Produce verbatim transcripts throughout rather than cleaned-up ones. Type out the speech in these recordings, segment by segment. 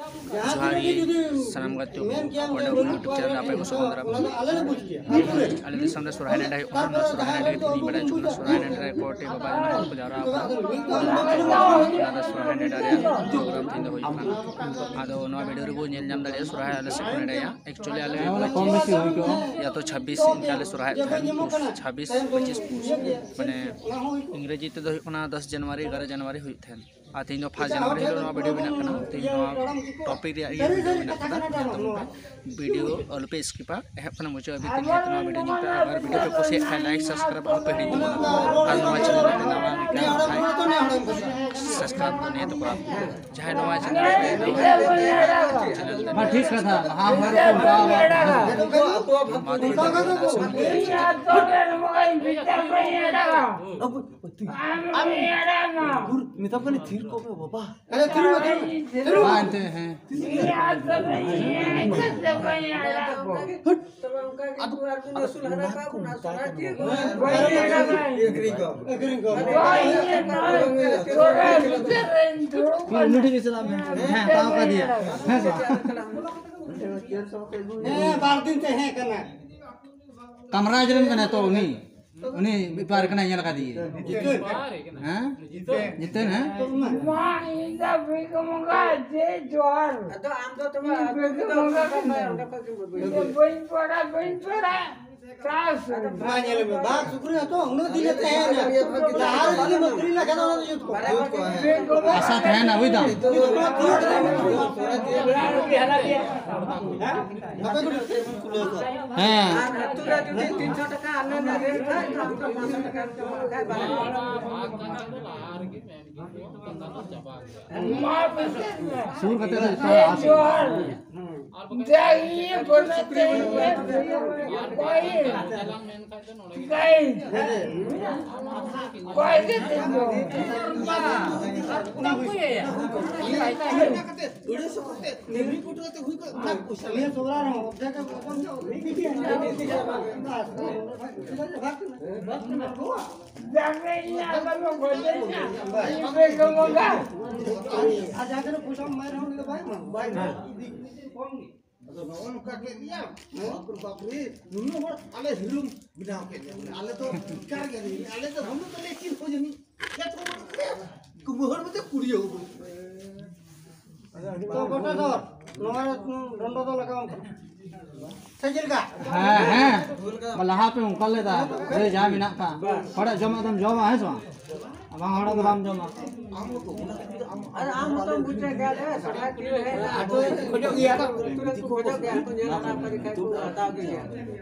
ᱡᱚᱦᱟᱨ ᱜᱮ ᱥᱟᱱᱟᱢ ᱜᱟᱛᱮ ᱠᱚ, ᱚᱸᱰᱮ ᱠᱷᱚᱱ YouTube channel ᱨᱮ ᱟᱯᱮ ᱠᱚ ᱥᱟᱹᱜᱩᱱ ᱫᱟᱨᱟᱢ᱾ ᱟᱞᱮ ᱫᱤᱥᱚᱢ ᱨᱮ ᱥᱚᱨᱦᱟᱭ ᱱᱮᱰᱟ ᱦᱩᱭᱩᱜ ᱠᱟᱱᱟ, ᱱᱚᱣᱟ ᱥᱚᱨᱦᱟᱭ ᱱᱮᱰᱟ ᱜᱮ ᱛᱮᱦᱮᱧ ᱵᱟᱲᱟᱭ ᱦᱚᱪᱚ ᱠᱟᱱᱟ᱾ ᱥᱚᱨᱦᱟᱭ ᱱᱮᱰᱟ ᱨᱮ ᱠᱚᱴᱮ ᱵᱟᱵᱟ ᱡᱚᱱ ᱦᱚᱲ ᱠᱚ ᱡᱟᱣᱨᱟ ᱟᱠᱟᱱᱟ᱾ ᱚᱱᱟ ᱫᱚ ᱥᱚᱨᱦᱟᱭ ᱱᱮᱰᱟ ᱨᱮᱭᱟᱜ program ᱛᱮᱦᱮᱧ ᱫᱚ ᱦᱩᱭᱩᱜ ᱠᱟᱱᱟ᱾ ᱟᱫᱚ ᱱᱚᱣᱟ video ᱨᱮᱵᱚ ᱧᱮᱞ ᱧᱟᱢ ᱫᱟᱲᱮᱭᱟᱜᱼᱟ ᱥᱚᱨᱦᱟᱭ ᱟᱞᱮ ᱥᱮᱫ ᱠᱚ ᱱᱮᱰᱟᱭᱟ᱾ Actually ᱟᱞᱮ ᱦᱮᱸ, ᱵᱚᱞᱮ ᱠᱚᱢ ᱵᱮᱥᱤ ᱦᱩᱭ ᱠᱚᱜᱼᱟ᱾ ᱭᱟ ᱛᱚ ᱪᱷᱟᱵᱵᱤᱥ ᱤᱱᱠᱟ ᱞᱮ ᱥᱚᱨᱦᱟᱭ ᱛᱟᱦᱮᱱ, ᱯᱩᱥ ᱪᱷᱟᱵᱵᱤᱥ ᱯᱚᱸᱪᱤᱥ ᱯᱩᱥ, ᱢᱟᱱᱮ ᱤᱝᱨᱮᱡᱤ ᱛᱮᱫᱚ ᱦᱩᱭᱩᱜ ᱠᱟᱱᱟ ᱫᱚᱥ ᱡᱟᱱᱩᱣᱟᱨᱤ, ᱮᱜᱟᱨᱚ ᱡᱟᱱᱩᱣᱟᱨᱤ ᱦᱩᱭᱩᱜ ᱛᱟᱦᱮᱱ᱾ ᱟᱨ ᱛᱮᱦᱮᱧ ᱫᱚ first ᱡᱟᱱᱩᱣᱟᱨᱤ ᱦᱤᱞᱳᱜ ᱱᱚᱣᱟ video ᱵᱮᱱᱟᱜ ᱠᱟᱱᱟ᱾ ᱛᱮᱦᱮᱧ ᱱᱚᱣᱟ topic ᱨᱮᱭᱟᱜ ᱜᱮ video ᱵᱮᱱᱟᱜ ᱠᱟᱱᱟ᱾ ᱧᱮᱞ ᱛᱟᱵᱚᱱ ᱯᱮ, video ᱟᱞᱚᱯᱮ skipᱟ, ᱮᱦᱚᱵ ᱠᱷᱚᱱ ᱢᱩᱪᱟᱹᱫ ᱦᱟᱹᱵᱤᱡ ᱧᱮᱞ ᱯᱮ᱾ ᱟᱨ video ᱯᱮ ᱠᱩᱥᱤᱭᱟᱜ ᱠᱷᱟᱱ like subscribe ᱟᱞᱚᱯᱮ ᱦᱤᱲᱤᱧ ᱛᱟᱵᱚᱱᱟ᱾ ᱟᱨ ᱱᱚᱣᱟ channel ᱨᱮ ᱱᱟᱣᱟ ᱜᱮ ᱠᱟᱱᱟ ᱠᱷᱟᱱ subscribe ᱫᱚ ᱱᱤᱦᱟᱹᱛ ᱠᱚᱨᱟᱣ ᱯᱮ᱾ ᱡᱟᱦᱟᱸᱭ ᱱᱚᱣᱟ channel ᱨᱮ ᱱᱟᱣᱟ ᱜᱮ ᱠᱟᱱᱟ, channel ᱫᱚ ᱦᱮᱸ, ᱴᱷᱤᱠ ᱠᱟᱛᱷᱟ᱾ ᱦᱟᱸ, ᱦᱟᱸ, ᱦᱟᱸ, ᱦᱟᱸ᱾ ᱢᱟ ᱛᱚᱵᱮ ᱢᱮᱛᱟᱢ ᱠᱟᱹᱱᱟᱹᱧ ᱛᱷᱤᱨ ᱠᱚᱜ ᱢᱮ ᱵᱟᱵᱟ᱾ ᱟᱪᱪᱷᱟ, ᱛᱷᱤᱨ ᱢᱮ, ᱛᱷᱤᱨ ᱢᱮ᱾ ᱛᱷᱤᱨ ᱢᱮ, ᱛᱷᱤᱨ ᱢᱮ᱾ ᱵᱟᱝ ᱮᱱᱛᱮ, ᱦᱮᱸ᱾ ᱦᱟᱹᱴ᱾ ᱟᱫᱚ ᱚᱱᱟ ᱠᱚ ᱢᱮᱛᱟᱭ ᱠᱟᱱᱟ᱾ ᱯᱷᱤᱨ ᱩᱱᱤ ᱴᱷᱮᱱ ᱜᱮ ᱪᱟᱞᱟᱜ ᱢᱮ᱾ ᱦᱮᱸ, ᱛᱟᱣ ᱠᱟᱫᱮᱭᱟ᱾ ᱦᱮᱸ ᱥᱮ ᱵᱟᱝ? ᱦᱮᱸ, ᱵᱟᱨ ᱫᱤᱱ ᱛᱟᱦᱮᱸ ᱠᱟᱱᱟ᱾ ᱠᱟᱢᱨᱟᱡᱽ ᱨᱮᱱ ᱠᱟᱱᱟᱭ ᱛᱚ ᱩᱱᱤ᱾ ᱩᱱᱤ ᱵᱮᱯᱟᱨ ᱠᱟᱱᱟᱭ, ᱧᱮᱞ ᱟᱠᱟᱫᱮᱭᱟ᱾ ᱡᱤᱛᱮᱱ᱾ ᱦᱮᱸ? ᱡᱤᱛᱮᱱ, ᱦᱮᱸ? ᱢᱟ, ᱤᱧ ᱫᱚ ᱵᱷᱤᱠ ᱢᱚᱸᱜᱟ ᱡᱮ ᱡᱚᱦᱟᱨ᱾ ᱟᱫᱚ ᱟᱢ ᱫᱚ ᱛᱚᱵᱮ ᱤᱧ ᱵᱷᱤᱠ ᱢᱚᱸᱜᱟ ᱠᱟᱱᱟᱹᱧ᱾ ᱚᱸᱰᱮ ᱠᱷᱚᱡ ᱜᱮᱢ ᱟᱹᱜᱩᱭᱟ᱾ ᱤᱧ ᱫᱚ ᱵᱟᱹᱧ ᱯᱟᱲᱟ, ᱵᱟᱹᱧ ᱯᱟᱲᱟ᱾ ᱪᱟᱥ᱾ ᱢᱟ ᱧᱮᱞ ᱢᱮ, ᱵᱟᱨ ᱥᱩᱠᱨᱤ ᱦᱚᱸᱛᱚ ᱩᱱᱟᱹᱜ ᱫᱤᱱ ᱮ ᱛᱟᱦᱮᱸᱭᱮᱱᱟ᱾ ᱞᱟᱦᱟ ᱨᱮ ᱡᱩᱫᱤ ᱵᱟᱹᱠᱨᱤ ᱞᱮᱠᱷᱟᱱ ᱚᱱᱟ ᱫᱚ ᱡᱩᱛ ᱠᱚᱜᱼᱟ᱾ ᱵᱷᱤᱠ ᱢᱚᱸᱜᱟ᱾ ᱟᱥᱟ ᱛᱟᱦᱮᱱᱟ, ᱵᱩᱡᱽ ᱫᱟᱢ᱾ ᱦᱮᱸ? ᱟᱯᱮ ᱠᱚ ᱦᱮᱸ᱾ ᱟᱨ ᱟᱹᱛᱩ ᱨᱮ ᱡᱩᱫᱤ ᱛᱤᱱᱥᱚ ᱴᱟᱠᱟ ᱟᱞᱮ ᱞᱮ ᱨᱮᱴ ᱠᱷᱟᱡ, ᱛᱚ ᱟᱢ ᱫᱚ ᱯᱟᱸᱪᱥᱚ ᱴᱟᱠᱟ ᱠᱚ ᱮᱢᱚᱜ ᱠᱷᱟᱡ ᱵᱟᱝ᱾ ᱥᱩᱨ ᱠᱟᱛᱮ ᱫᱚ ᱡᱚᱛᱚ ᱦᱚᱲ ᱟᱥ ᱡᱟᱦᱟᱸ ᱤᱭᱟᱹ ᱵᱚᱞᱮ ᱛᱮ ᱤᱭᱟᱹ ᱠᱚᱭ ᱠᱚᱭ ᱠᱟᱛᱮ ᱫᱚ ᱵᱟᱭ ᱢᱟ, ᱵᱟᱭ ᱢᱟ᱾ ᱤᱫᱤ ᱠᱚᱢ ᱜᱮ᱾ ᱟᱫᱚ ᱱᱚᱜᱼᱚ ᱱᱚᱝᱠᱟ ᱠᱮᱫ ᱞᱮᱭᱟ, ᱵᱟᱯᱨᱮ ᱵᱟᱯᱨᱮ, ᱱᱩᱱᱟᱹᱜ ᱦᱚᱲ ᱟᱞᱮ ᱦᱤᱨᱳᱢ ᱵᱮᱱᱟᱣ ᱠᱮᱫ ᱞᱮᱭᱟ᱾ ᱵᱚᱞᱮ, ᱟᱞᱮ ᱫᱚ ᱵᱮᱠᱟᱨ ᱜᱮᱭᱟ ᱞᱮ, ᱟᱞᱮ ᱫᱚ ᱦᱩᱱᱟᱹᱝ ᱫᱚᱞᱮ ᱪᱮᱫ ᱠᱚ ᱡᱟᱹᱱᱤᱡ, ᱪᱮᱫ ᱠᱚ ᱵᱟᱹᱱᱩᱜ ᱞᱮᱭᱟ᱾ ᱠᱩᱢᱵᱟᱹ ᱦᱚᱲ ᱢᱮᱱᱛᱮ ᱠᱩᱲᱤ ᱦᱚᱸ ᱵᱟᱹᱱᱩᱜ ᱞᱮᱭᱟ᱾ ᱛᱚ ᱜᱚᱴᱟ ᱫᱚ ᱱᱚᱣᱟ ᱨᱮ ᱰᱚᱸᱰᱚ ᱫᱚ ᱞᱟᱜᱟᱣᱟᱢ ᱠᱟᱱᱟ᱾ ᱥᱮ ᱪᱮᱫ ᱞᱮᱠᱟ? ᱦᱮᱸ, ᱦᱮᱸ᱾ ᱞᱟᱦᱟ ᱯᱮ ᱚᱱᱠᱟ ᱞᱮᱫᱟ, ᱡᱮ ᱡᱟ ᱢᱮᱱᱟᱜ ᱠᱷᱟᱱ᱾ ᱦᱚᱲᱟᱜ ᱡᱚᱢᱟᱜ ᱫᱚᱢ ᱡᱚᱢᱟ, ᱦᱮᱸ ᱥᱮ ᱵᱟᱝ? ᱟᱢᱟᱜ ᱦᱚᱲᱟᱜ ᱫᱚ ᱵᱟᱢ ᱡᱚᱢᱟ᱾ ᱟᱨ ᱟᱢ ᱦᱚᱸᱛᱚᱢ ᱵᱩᱡᱷᱟᱹᱣ ᱜᱮᱭᱟ, ᱞᱮ ᱥᱚᱨᱦᱟᱭ ᱠᱚᱨᱮ ᱦᱮᱡ ᱮᱱᱟ᱾ ᱟᱫᱚ ᱠᱷᱚᱡᱚᱜ ᱜᱮᱭᱟ᱾ ᱟᱹᱛᱩ ᱨᱮ ᱠᱚ ᱠᱷᱚᱡᱚᱜ ᱜᱮᱭᱟ, ᱠᱚ ᱧᱮᱞ ᱟᱠᱟᱫ ᱠᱚ ᱠᱷᱟᱡ ᱠᱚ ᱦᱟᱛᱟᱣ ᱜᱮ ᱜᱮᱭᱟ᱾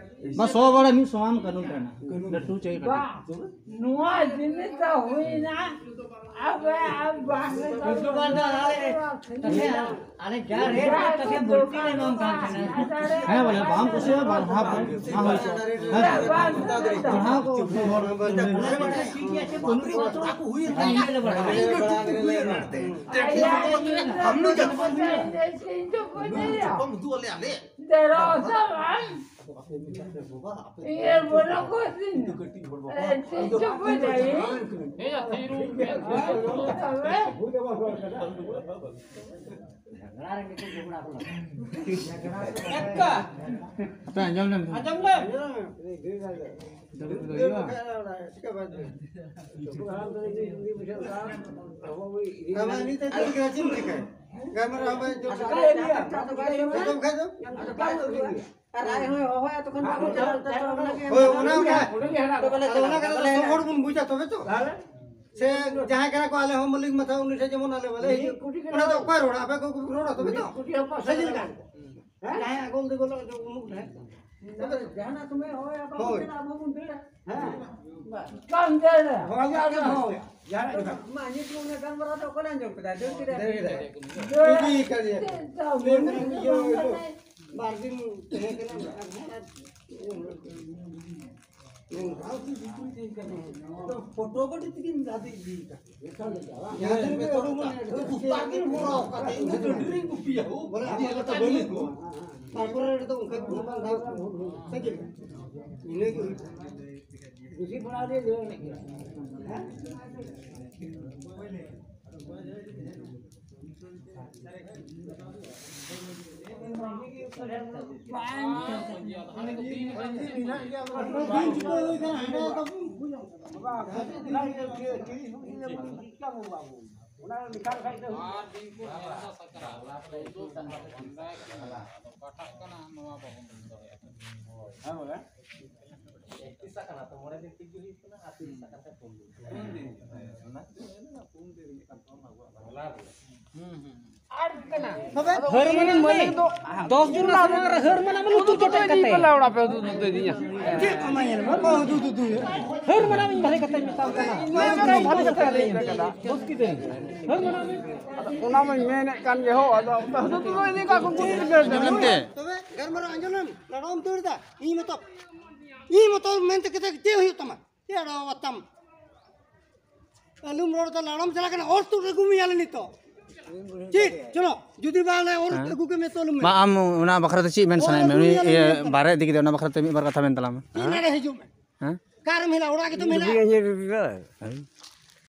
ᱵᱟ, ᱥᱚ ᱵᱟᱲᱟ ᱢᱤᱫ ᱥᱚᱢᱟᱱ ᱠᱟᱹᱱᱩᱱ ᱛᱟᱦᱮᱱᱟ᱾ ᱞᱟᱹᱴᱩ ᱪᱟᱹᱭ ᱠᱟᱹᱴᱤᱡ᱾ ᱵᱟ, ᱱᱚᱣᱟ ᱡᱤᱱᱤᱥ ᱫᱚ ᱦᱩᱭᱱᱟ, ᱟᱵᱚ, ᱟᱵᱚ ᱵᱟᱝ ᱞᱟᱹᱴᱩ ᱵᱟᱝ ᱫᱚ ᱟᱞᱮ, ᱛᱟᱦᱞᱮ ᱟᱞᱮ ᱡᱟ ᱨᱮᱴ ᱨᱮ ᱛᱟᱦᱞᱮ ᱵᱟᱹᱲᱛᱤ ᱞᱮ ᱮᱢᱟᱢ ᱠᱟᱱ ᱛᱟᱦᱮᱱᱟ᱾ ᱦᱮᱸ, ᱵᱚᱞᱮ ᱵᱟᱢ ᱠᱩᱥᱤᱭᱟᱜᱼᱟ, ᱵᱟᱝ ᱦᱟᱯ, ᱦᱟᱸ, ᱦᱳᱭ ᱛᱚ᱾ ᱦᱮᱸ, ᱵᱟᱝ ᱦᱟᱸ ᱠᱚ ᱩᱱᱠᱩ ᱦᱚᱲ ᱵᱟᱹᱱᱩᱜ ᱠᱚᱣᱟ ᱛᱚ᱾ ᱦᱮᱸ, ᱤᱱᱟᱹ ᱞᱮ ᱵᱟᱲᱟᱭᱟ᱾ ᱤᱭᱟᱹ ᱵᱚᱞᱚ ᱠᱚ ᱥᱤᱧ᱾ ᱮ, ᱛᱤᱱ ᱪᱚᱯᱚᱡ ᱟᱭ᱾ ᱮᱭᱟ, ᱛᱤᱨᱩ᱾ ᱮᱠᱟ᱾ ᱟᱯᱮ ᱟᱸᱡᱚᱢ ᱞᱮᱢ᱾ ᱟᱸᱡᱚᱢ ᱞᱮᱢ᱾ ᱦᱩᱭᱩᱜᱼᱟ᱾ ᱟᱢᱟᱜ ᱱᱤᱛ ᱫᱚ ᱪᱮᱫ ᱮᱢ ᱪᱤᱠᱟᱹᱭᱟ? ᱜᱟᱞᱢᱟᱨᱟᱣ ᱦᱚᱸ ᱵᱟᱭ ᱟᱸᱡᱚᱢ᱾ ᱟᱸᱡᱚᱢ ᱠᱷᱟᱡ ᱫᱚ᱾ ᱟᱨ ᱟᱡ ᱦᱚᱸᱭ ᱦᱚᱦᱚᱭᱟ, ᱛᱚᱠᱷᱚᱱ ᱵᱟᱵᱚᱱ ᱪᱟᱞᱟᱜ, ᱪᱟᱞᱟᱜ, ᱪᱟᱞᱟᱜ, ᱚᱱᱟ ᱜᱮ᱾ ᱦᱳᱭ, ᱚᱱᱟ ᱜᱮ᱾ ᱛᱚᱵᱮ ᱟᱫᱚ ᱚᱱᱟ ᱠᱟᱛᱷᱟ ᱫᱚ ᱛᱚᱵᱮ ᱥᱚᱵ ᱦᱚᱲ ᱵᱚᱱ ᱵᱩᱡᱟ ᱛᱚᱵᱮ ᱛᱚ᱾ ᱥᱮ ᱡᱟᱦᱟᱸᱭ ᱠᱟᱱᱟ ᱠᱚ, ᱟᱞᱮ ᱦᱚᱸ ᱢᱟᱹᱞᱤᱠ ᱢᱟᱛᱷᱟ, ᱩᱱᱤ ᱴᱷᱮᱱ ᱡᱮᱢᱚᱱ ᱟᱞᱮ ᱵᱟᱞᱮ ᱦᱤᱡᱩᱜ᱾ ᱚᱱᱟ ᱫᱚ ᱚᱠᱚᱭ ᱨᱚᱲᱟ? ᱟᱯᱮ ᱠᱚ ᱨᱚᱲᱟ ᱛᱚᱵᱮ ᱛᱚ᱾ ᱥᱮ ᱪᱮᱫ ᱞᱮᱠᱟ? ᱦᱮᱸ? ᱡᱟᱦᱟᱸᱭ ᱟᱜᱚᱞ ᱫᱤᱜᱚᱞ ᱫᱚ ᱩᱢᱩᱠ ᱰᱷᱮᱨ᱾ ᱡᱟᱦᱟᱱᱟᱜ ᱥᱚᱢᱚᱭ ᱦᱚᱦᱚᱭᱟ, ᱵᱟᱵᱚᱱ ᱦᱳᱭ᱾ ᱪᱟᱞᱟᱜᱼᱟ, ᱵᱟᱵᱚᱱ ᱫᱟᱹᱲᱟ᱾ ᱦᱮᱸ᱾ ᱵᱟᱝ᱾ ᱵᱟᱝ ᱫᱟᱹᱲᱟ᱾ ᱦᱳᱭ, ᱟᱨ ᱦᱚᱸ᱾ ᱡᱟᱦᱟᱱᱟᱜ ᱜᱮ ᱵᱟᱝ᱾ ᱢᱟ, ᱱᱤᱛ ᱚᱱᱟ ᱜᱟᱞᱢᱟᱨᱟᱣ ᱫᱚ ᱚᱠᱚᱭ ᱟᱸᱡᱚᱢ ᱠᱮᱫᱟ? ᱫᱟᱹᱲ ᱠᱮᱫᱟ᱾ ᱫᱟᱹᱲ ᱠᱮᱫᱟ᱾ ᱫᱟᱹᱲ᱾ ᱤᱫᱤ ᱠᱟᱫᱮᱭᱟ᱾ ᱪᱮᱫ ᱫᱚ ᱞᱟᱹᱭ ᱢᱮ, ᱤᱭᱟᱹ, ᱵᱟᱨ ᱫᱤᱱ ᱛᱟᱦᱮᱸ ᱠᱟᱱᱟ᱾ ᱯᱷᱳᱴᱳ ᱠᱚ ᱛᱤᱠᱤᱱ ᱟᱫᱚ ᱤᱫᱤ ᱠᱟᱜ᱾ ᱡᱟᱦᱟᱸ ᱛᱤᱱ ᱨᱮ ᱦᱚᱲ ᱢᱟᱱᱮ ᱜᱩᱯᱛᱟ ᱠᱤᱱ ᱦᱚᱨᱟᱣ ᱠᱟᱛᱮ ᱤᱧ ᱫᱚ ᱰᱟᱹᱝᱨᱤᱧ ᱜᱩᱯᱤᱭᱟ᱾ ᱵᱚᱞᱮ ᱟᱵᱚ ᱫᱚ ᱵᱟᱹᱱᱩᱜ ᱠᱚᱣᱟ᱾ ᱛᱟᱨᱯᱚᱨᱮ ᱨᱮᱫᱚ ᱚᱱᱠᱟ ᱜᱮ ᱵᱟᱝ ᱜᱟᱱᱚᱜ ᱠᱟᱱᱟ᱾ ᱥᱮ ᱪᱮᱫ? ᱤᱱᱟᱹ ᱜᱮ ᱦᱩᱭᱩᱜ ᱠᱟᱱᱟ᱾ ᱵᱮᱥᱤ ᱵᱟᱲᱟ ᱞᱮ ᱡᱚᱢ ᱞᱮᱫ ᱜᱮᱭᱟ᱾ ᱦᱮᱸ? ᱵᱟᱨ ᱫᱤᱱ ᱠᱚ ᱧᱮᱞ ᱫᱟ ᱥᱟᱠᱨᱟᱛ᱾ ᱟᱫᱚ ᱚᱠᱟᱴᱟᱜ ᱠᱟᱱᱟ ᱱᱚᱣᱟ ᱵᱟᱵᱚᱱ ᱵᱩᱡᱷᱟᱹᱣ ᱫᱟᱲᱮᱭᱟᱜ ᱠᱟᱱᱟ᱾ ᱦᱮᱸ ᱵᱚᱞᱮ? ᱮᱠᱛᱤᱥ ᱠᱟᱱᱟ ᱛᱚ, ᱢᱚᱬᱮ ᱫᱤᱱ ᱛᱮᱜᱮ ᱦᱩᱭᱩᱜ ᱠᱟᱱᱟ ᱟᱨ ᱛᱤᱨᱤᱥ ᱠᱟᱱᱟ ᱯᱩᱱ ᱫᱤᱱ᱾ ᱯᱩᱱ ᱫᱤᱱ᱾ ᱚᱱᱟ ᱛᱮ ᱢᱮᱱ ᱫᱟ ᱯᱩᱱ ᱫᱤᱱ ᱨᱮ ᱢᱤᱫᱴᱟᱝ ᱯᱚᱨᱚᱵᱽ ᱟᱵᱚᱣᱟᱜ ᱵᱟᱝᱞᱟ ᱨᱮ᱾ ᱦᱩᱸ, ᱦᱩᱸ᱾ ᱦᱟᱹᱨ ᱢᱟᱱᱮ ᱢᱟᱹᱭ, ᱫᱚᱥ ᱡᱚᱱ ᱨᱮᱱᱟᱜ ᱥᱟᱢᱟᱝ ᱨᱮ ᱦᱟᱹᱨ ᱢᱟᱱᱟ ᱢᱟᱱᱮ ᱞᱩᱛᱩᱨ ᱪᱚᱴᱮᱡ ᱠᱟᱛᱮ᱾ ᱯᱮ ᱞᱟᱣᱲᱟ ᱯᱮ ᱩᱫᱩᱜ ᱩᱫᱩᱜ ᱤᱫᱤᱧᱟ᱾ ᱪᱮᱫ ᱠᱚ ᱢᱟ ᱧᱮᱞ ᱢᱮ, ᱚᱠᱚᱭ ᱩᱫᱩᱜ ᱩᱫᱩᱜ ᱦᱩᱭᱩᱜᱼᱟ? ᱦᱟᱹᱨ ᱢᱟᱱᱟ ᱤᱧ ᱵᱷᱟᱞᱮ ᱠᱟᱛᱮ ᱢᱮᱛᱟᱢ ᱠᱟᱱᱟ᱾ ᱱᱚᱣᱟ ᱠᱚᱨᱮ ᱵᱷᱟᱞᱮ ᱠᱟᱛᱮ ᱞᱟᱹᱭ ᱠᱟᱫᱟ᱾ ᱵᱚᱥᱠᱤ ᱫᱟᱹᱭ, ᱦᱟᱹᱨ ᱢᱟᱱᱟ ᱢᱮ᱾ ᱚᱱᱟ ᱢᱟᱧ ᱢᱮᱱᱮᱫ ᱠᱟᱱ ᱜᱮ ᱦᱳ, ᱟᱫᱚ ᱟᱯᱮ ᱦᱚᱸ ᱛᱚᱵᱮ ᱤᱱᱟᱹ ᱠᱟ ᱠᱚ ᱵᱩᱡᱽ ᱞᱮᱫᱟ᱾ ᱛᱚᱵᱮ ᱜᱟᱞᱢᱟᱨᱟᱣ ᱟᱸᱡᱚᱢ ᱞᱮᱢ, ᱞᱟᱲᱟᱣ ᱮᱢ ᱫᱟᱹᱲ ᱮᱫᱟ᱾ ᱤᱧ ᱢᱚᱛᱚ, ᱤᱧ ᱢᱚᱛᱚ ᱢᱮᱱᱛᱮ ᱠᱟᱛᱮ ᱪᱮᱫ ᱦᱩᱭᱩᱜ ᱛᱟᱢᱟ? ᱪᱮᱫ ᱟᱲᱟᱜ ᱟᱛᱟᱢ? ᱟᱞᱚᱢ ᱨᱚᱲ ᱫᱟ, ᱞᱟᱲᱟᱢ ᱪᱟᱞᱟᱜ ᱠᱟᱱᱟ, ᱚᱨ ᱛᱩᱫ ᱟᱹᱜᱩ ᱢᱮᱭᱟ ᱞᱮ ᱱᱤᱛᱚᱜ᱾ ᱪᱮᱫ? ᱪᱚᱞᱚ, ᱡᱩᱫᱤ ᱵᱟᱝ ᱞᱮ ᱚᱨ ᱦᱮᱸ? ᱟᱹᱜᱩ ᱠᱮ ᱢᱮ ᱛᱚ ᱟᱞᱚᱢ ᱢᱮᱱ᱾ ᱵᱟ, ᱟᱢ ᱚᱱᱟ ᱵᱟᱠᱷᱨᱟ ᱛᱮ ᱪᱮᱫ ᱢᱮᱱ ᱚᱨ ᱥᱟᱱᱟᱭᱮᱫ ᱢᱮᱭᱟ? ᱟᱹᱜᱩ ᱩᱱᱤ ᱢᱮᱭᱟ ᱞᱮ ᱤᱭᱟᱹ ᱱᱤᱛᱚᱜ᱾ ᱵᱟᱨᱦᱮ ᱤᱫᱤ ᱠᱟᱛᱮ ᱚᱱᱟ ᱵᱟᱠᱷᱨᱟ ᱛᱮ ᱢᱤᱫ ᱵᱟᱨ ᱠᱟᱛᱷᱟ ᱢᱮᱱ ᱛᱟᱞᱟᱝ ᱢᱮ᱾ ᱪᱮᱫ ᱱᱟᱰᱮ ᱦᱤᱡᱩᱜ ᱢᱮ? ᱦᱮᱸ? ᱚᱠᱟᱨᱮᱢ ᱦᱮᱡ ᱮᱱᱟ? ᱚᱲᱟᱜ ᱜᱮᱛᱚᱢ ᱦᱮᱡ ᱮᱱᱟ᱾